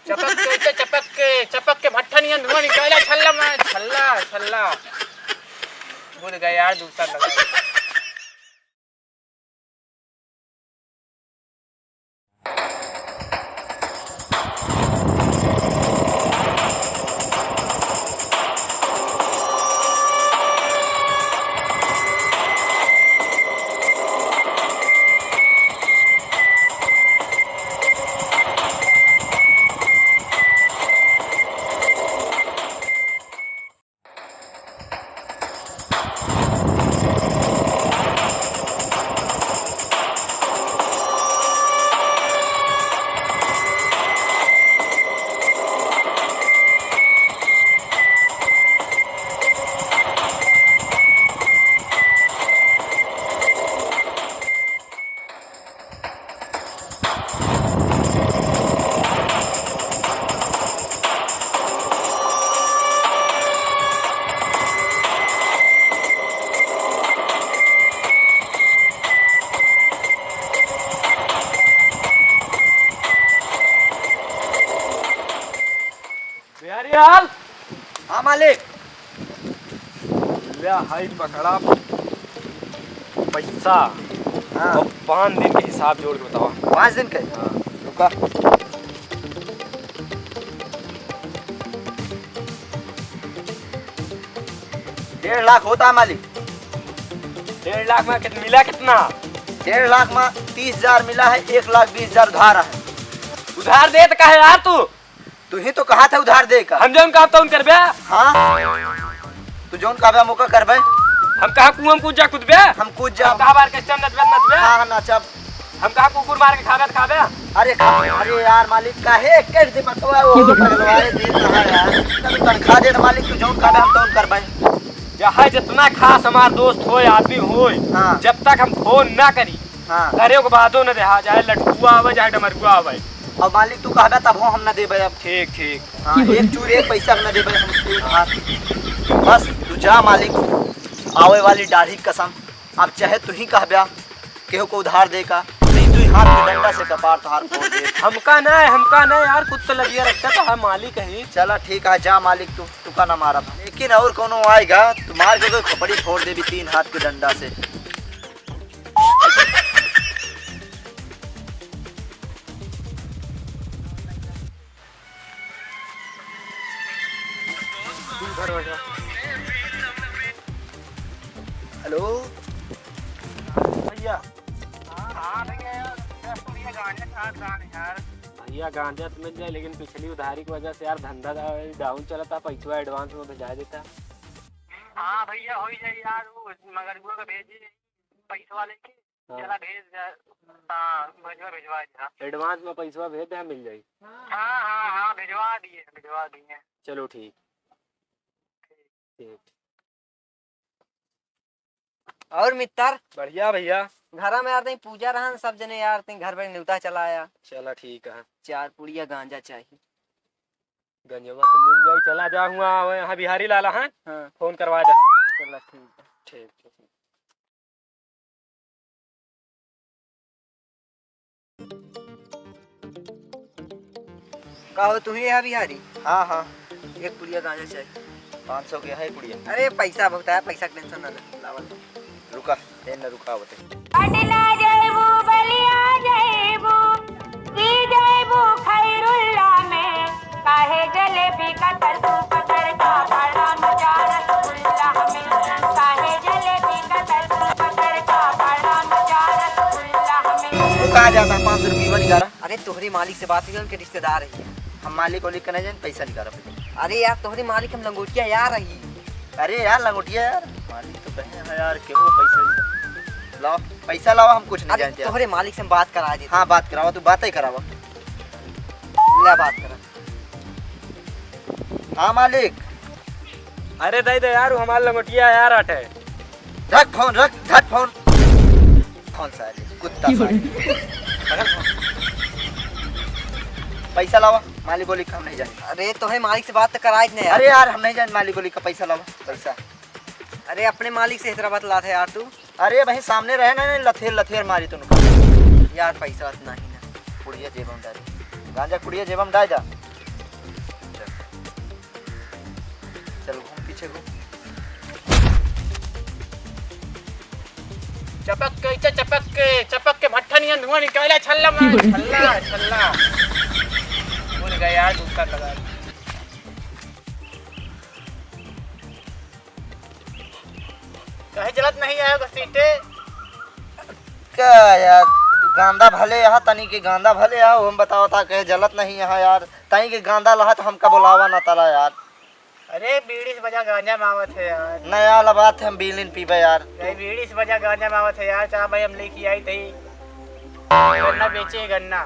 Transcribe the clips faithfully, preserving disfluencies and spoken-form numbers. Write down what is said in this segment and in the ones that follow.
चपक के, इसे चपक के, चपक के भट्ठा नियन धुआं निकाला, छल्ला मार, छल्ला, छल्ला। भूल गए यार, दूसरा लगा। बिहारी लाल। हाँ मालिक। ल्या, हाई पकड़ा पैसा। हाँ। और पाँच दिन के हिसाब जोड़ के बतावा। पाँच दिन के? हाँ। रुका। डेढ़ लाख होता है मालिक। डेढ़ लाख में कित-, मिला कितना? डेढ़ लाख में तीस हजार मिला है, एक लाख बीस हजार उधार है। उधार देत काहे यार तू? तू ही तो कहा था उधार दे का। हम जौन कहा तौन करबे। हाँ? तू जौन कहबे हम ओका करबे। हम कहा कुआं में कूद जा कूदबे। हम कूद जा। हम कहा बार के स्टैंड नचबे नचबे। हाँ, हाँ, नचब। हम कहा कुकुर मार के खाबे त खाबे। अरे खा, अरे यार मालिक, काहे एक एक दिमाग वो पगलवाए दे रहा है यार। तब तनखा दे मालिक, तू जौन कहबे हम तौन करबे। चाहे जितना खास हमार दोस्त होय, आदमी होय, हाँ। जब तक हम फोन ना करी, हाँ। करे के बादो न देहा, चाहे लटकुआ आवे, चाहे डमरुआ आवे। और मालिक तू कहबे तब हम न देबे अब। ठीक, ठीक। हाँ, एक चूर एक पैसा न देबे हम तू हाथ। बस तू जा मालिक, आवे वाली दाढ़ी कसम। अब चाहे तू ही कहबे केहू को उधार दे का, नहीं तू ही हाथ के डंडा से कपार तोहार फोड़ दे। हमका ना, हमका ना यार, कुत्ता लगिया रखता तो हम मालिक ही। चला ठीक है, जा मालिक तू, तुका ना मारा। लेकिन और कोनो आएगा, तू मार के कोई खोपड़ी फोड़ देबी तीन हाथ के डंडा से। हेलो भैया। हाँ, हाँ भैया यार, दस रुपया गांजा चाहत रहन यार। भैया गांजा तो मिल जाए, लेकिन पिछली उधारी की वजह से यार धंधा डाउन चला था, पैसवा एडवांस में भेजा देता। हाँ भैया, हो ही जाए यार, वो मगरुआ का भेजी पैसवा लेके। हाँ। चला भेज दे। हाँ, भेजवा, भेजवा दिया। एडवांस में पैसवा भेज दे, मिल जाई। हाँ, हाँ, हाँ, भेजवा दिए, भेजवा दिए। चलो ठीक। ठीक। और मित्र? बढ़िया भैया। घरा में यार तई पूजा रहन, सब जने यार तई घर पर न्योता चलाया। चला ठीक है। चार पुड़िया गांजा चाहिए। गंजवा तो मिल जाई, चला जा हुआ, यहाँ बिहारी लाला हैं, हाँ। फोन करवा दे। चला ठीक है। ठीक, ठीक। का हो, तू ही है बिहारी? हाँ, हाँ। एक पुड़िया गांजा चाहिए। पाँच सौ के है पुड़िया। अरे, पैसा बहुत है, पैसा के टेंशन ना ले, लावा। रुका, ए न रुका, आवते। पटना जइबू, बलिया जइबू, की जइबू खैरुल्ला में, काहे जलेबी का तरसू पकड़ का बड़ा मजा रसगुल्ला में, काहे जलेबी का तरसू पकड़ का बड़ा मजा रसगुल्ला में। वो कहाँ जाता है? पाँच सौ रुपये निकाला। अरे तोहरे मालिक से बात हुई, उनके रिश्तेदार है। हम मालिक वालिक के नहीं जान, पैसा निकाला पहले। अरे यार तोहरे मालिक हम लंगोटिया यार रही। अरे यार लंगोटिया यार, मालिक तो कहे हैं यार, क्यों पैसा वैसा? लाओ, पैसा लाओ, हम कुछ नहीं अरे जानते यार। तोहरे मालिक से हम बात करा देते। हाँ, बात करावा, तू बातें करावा। ले बात करा। हाँ मालिक। अरे दे दे यार, वो हमार लंगोटिया यार अटे। रख फोन, रख, धर फोन। कौन सा है? कुत्ता साले। पकड़ फोन। पैसा लावा, मालिक बोली हम नहीं जाने। अरे तोहे मालिक से बात तो कराई ने यार। अरे यार हम नहीं जाने, मालिक बोली का पैसा लावा, पैसा। अरे अपने मालिक से इतना बतलात है यार तू। अरे भाई सामने रहे ना, लथेर लथेर मारी तू। यार पैसा इतना ही ना। कुड़िया जेबम डाल। गांजा कुड़िया जेबम डाल जा। चपक के, चपक के भट्ठा नियन धुआं निकाला, छल्ला मार, छल्ला, छल्ला। भूल गए यार, दूसरा लगा। काहे जलत नहीं आयो घसीटे? का यार, गांदा भले यहाँ, तनी के गांदा भले यहाँ, हम बताओ ता कहे जलत नहीं यहाँ यार, तनी के गांदा लहा तो हमका बुलावा ना तला यार। अरे बीड़ी से बजा गांजा मावत है यार। नया वाला बात है, हम बीड़ी न पीबे यार। नहीं, बीड़ी से बजा गांजा मावत है यार, चाह भाई हम लेके आई तही। गन्ना बेचे है, गन्ना।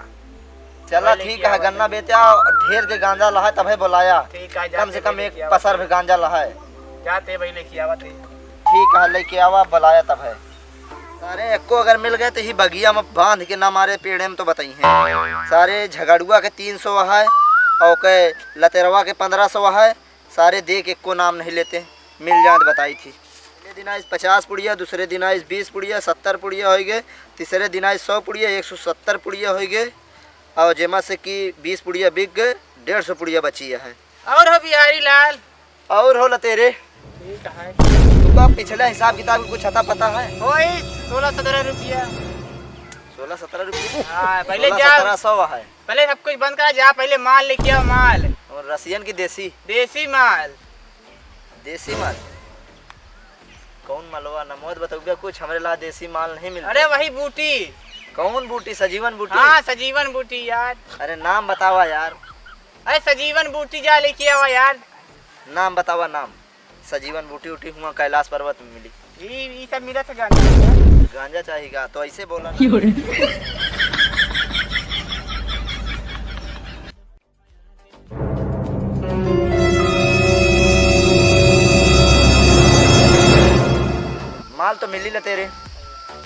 चला वही ठीक लेके है, आवा गन्ना तही। बेचे आओ, ढेर के गांजा लहा तभे बुलाया। ठीक है, कम जाते से कम वही एक लेके आवा पसर तही। भी गांजा लहा है। जाते वही लेके आवा तही। ठीक है, लेके आवा, बुलाया तभे। सारे एक्को अगर मिल गए तो ही बगिया में बांध के ना मारे, पेड़े में तो बताई हैं। सारे झगड़ुआ के तीन सौ है और के लतेरवा के पन्द्रह सौ है। सारे देख एक्को नाम नहीं लेते, मिल जाए तो बताई थी। पहले दिन आइस पचास पुड़िया, दूसरे दिन आइस बीस पुड़िया, सत्तर पुड़िया होइ गए। तीसरे दिन आइस सौ पुड़िया, एक सौ सत्तर पुड़िया होइ गए। और जेमा से कि बीस पुड़िया बिक गए, डेढ़ सौ पुड़िया बची है। और हो बिहारी लाल? और हो लतेरे? ठीक है। तुमका पिछला हिसाब किताब के कुछ अता पता है? वही सोलह सत्रह रुपया। सोलह सत्रह रुपया? हाँ, पहले सोलह जा। सत्रह सौ है। पहले सब कुछ बंद करा, जा पहले माल लेके आओ, माल। और रसियन की देसी? देसी माल। देसी माल? कौन मलवा? नमोद बतौबे कुछ, हमरे ला देसी माल नहीं मिलता। अरे वही बूटी। कौन बूटी? सजीवन बूटी? हाँ, सजीवन बूटी यार। अरे नाम बतावा यार। अरे सजीवन बूटी जा लेके आवा यार। नाम बतावा नाम। सजीवन बूटी उटी हुआ कैलाश पर्वत में मिली। ई, ई सब मिलत है गांजा। गांजा चाहिए का? तो ऐसे बोला ना। माल तो मिली लतेरे,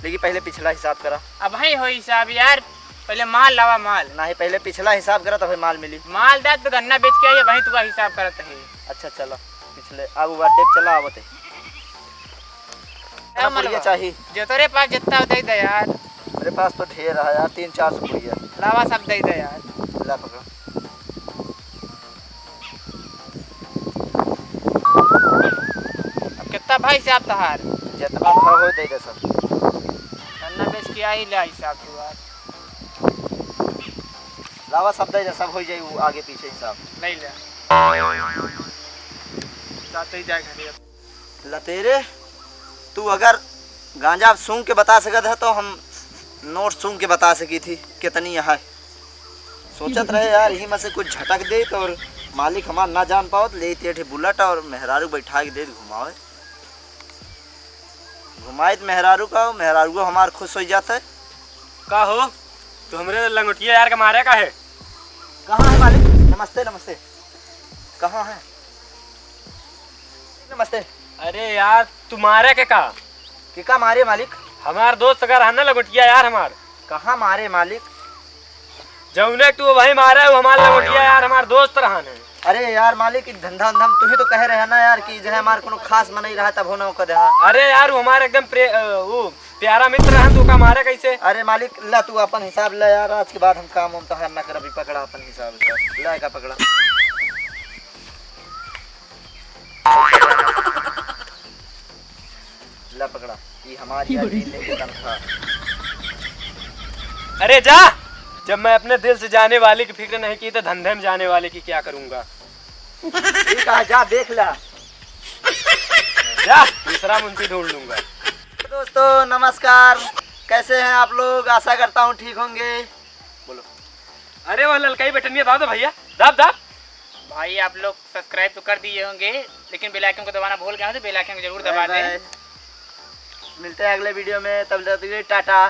लेकिन पहले पिछला हिसाब करा। अब है हो हिसाब यार, पहले माल लावा माल। नहीं, पहले पिछला हिसाब करा तब माल मिली। माल दा तो गन्ना बेच के आई, वही तुका हिसाब करत है। अच्छा चलो, पिछले अब वो अड्डे पे चला आवते। क्या कितना पुड़िया मलवा? चाहिए? जो तोरे पास जितना हो दे दे यार। मेरे पास तो ढेर है यार, तीन चार सौ पुड़िया। लावा सब दे दे यार। ला पकड़ा। अब कितना भाई से आप तहार? जितना भाव हो दे दे सब। गन्ना बेच के आई ले हिसाब तू यार। लावा सब दे दे, सब हो जाई वो आगे पीछे हिसाब। नहीं ले। जाते ही जाए घरे। लतेरे, तू अगर गांजा सूंघ के बता सकत है तो हम नोट सूंघ के बता सकी थी कितनी है। सोचत रहे यार, यही में से कुछ झटक दे तो और मालिक हमार ना जान पावत, ले तेठे बुलेट और मेहरारू बैठा के दे घुमावे। घुमाइत मेहरारू का, मेहरारू हमार खुश हो जाता है। का हो, तू हमरे लंगोटिया यार के मारे का है? कहाँ है मालिक? नमस्ते, नमस्ते। कहाँ है? नमस्ते। अरे यार, तू मारे के का? के का मारे मालिक? हमार दोस्त का रहन ना लंगोटिया यार हमार। कहाँ मारे मालिक? जौने तू वही मारे, वो हमार लंगोटिया यार, हमार दोस्त रहन है। अरे यार मालिक, ई धंधा उंधा में तू ही तो कहे रहे ना यार कि जो है हमार कोनो खास मनई रहा तब हो ना ओकर देहा। अरे यार, वो हमार एकदम प्रे-, अ, वो प्यारा मित्र रहन, तो का मारे कैसे? अरे मालिक, ला तू अपन हिसाब ले यार, आज के बाद हम काम वाम तोहार ना करब, ई पकड़ा अपन हिसाब, हिसाब। ला का पकड़ा। ला पकड़ा, ये हमारी यार, ये लेके तनख्वाह। अरे जा, जब मैं अपने दिल से जाने वाले की फिक्र नहीं की, तो धंधे में जाने वाले की क्या करूंगा? ठीक है, जा देख ला। जा, दूसरा मुंशी ढूंढ लूंगा। दोस्तों नमस्कार, कैसे हैं आप लोग? आशा करता हूँ ठीक होंगे। बोलो। अरे वो ललकाई बटनिया दाब दो भैया, दाब, दाब। भाई आप लोग subscribe तो कर दिए होंगे, लेकिन bell icon को दबाना भूल गए हो तो bell icon को जरूर दबा bye दें। Bye। मिलते हैं अगले video में, तब तक के लिए टाटा।